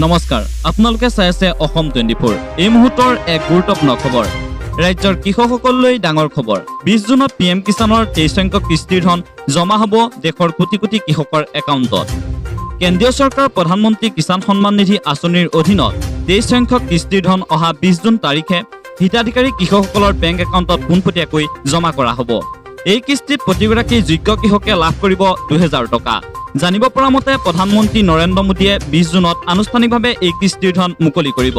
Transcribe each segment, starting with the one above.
নমস্কাৰ, আপোনালোকে চাই আছে অসম 24। এই মুহূৰ্তৰ এক গুৰুত্বপূৰ্ণ খবৰ। ৰাজ্যৰ কৃষকসকললৈ ডাঙৰ খবৰ। 20 জুনত পি এম কিষাণৰ 23 সংখ্যক কিস্তিৰ ধন জমা হ'ব দেশৰ কোটি কোটি কৃষকৰ একাউণ্টত। কেন্দ্ৰীয় চৰকাৰৰ প্ৰধানমন্ত্ৰী কিষাণ সন্মান নিধি আঁচনিৰ অধীনত 23 সংখ্যক কিস্তিৰ ধন অহা 20 জুন তাৰিখে হিতাধিকাৰী কৃষকসকলৰ বেংক একাউণ্টত পোনপটীয়াকৈ জমা কৰা হ'ব। এই কিস্তিত প্ৰতিগৰাকী যোগ্য কৃষকে লাভ কৰিব 2000 টকা। জানিব পৰা মতে, প্ৰধানমন্ত্ৰী নৰেন্দ্ৰ মোদীয়ে 20 জুনত আনুষ্ঠানিকভাৱে এই কিস্তিৰ ধন মুকলি কৰিব।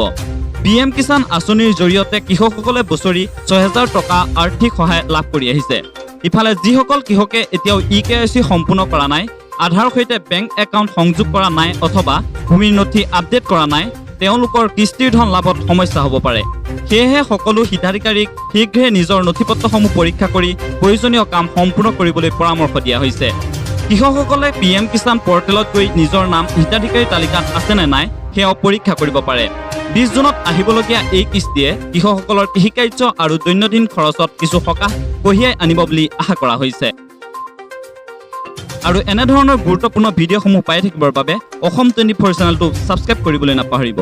পি এম কিষাণ আঁচনিৰ জৰিয়তে কৃষকসকলে বছৰি 6000 টকা আৰ্থিক সহায় লাভ কৰি আহিছে। ইফালে যিসকল কৃষকে এতিয়াও ই কে ৱাই চি সম্পূৰ্ণ কৰা নাই, আধাৰৰ সৈতে বেংক একাউণ্ট সংযোগ কৰা নাই অথবা ভূমিৰ নথি আপডেট কৰা নাই, তেওঁলোকৰ কিস্তিৰ ধন লাভত সমস্যা হ'ব পাৰে। সেয়েহে সকলো হিতাধিকাৰীক শীঘ্ৰে নিজৰ নথি পত্ৰসমূহ পৰীক্ষা কৰি প্ৰয়োজনীয় কাম সম্পূৰ্ণ কৰিবলৈ পৰামৰ্শ দিয়া হৈছে। কৃষকসকলে পি এম কিষাণ পৰ্টেলত গৈ নিজৰ নাম হিতাধিকাৰী তালিকাত আছে নে নাই, সেয়াও পৰীক্ষা কৰিব পাৰে। 20 জুনত আহিবলগীয়া এই কিস্তিয়ে কৃষকসকলৰ কৃষিকাৰ্য আৰু দৈনন্দিন খৰচত কিছু সকাহ কঢ়িয়াই আনিব বুলি আশা কৰা হৈছে। আৰু এনেধৰণৰ গুৰুত্বপূৰ্ণ ভিডিঅ'সমূহ পাই থাকিবৰ বাবে অসম 24 চেনেলটো ছাবস্ক্ৰাইব কৰিবলৈ নাপাহৰিব।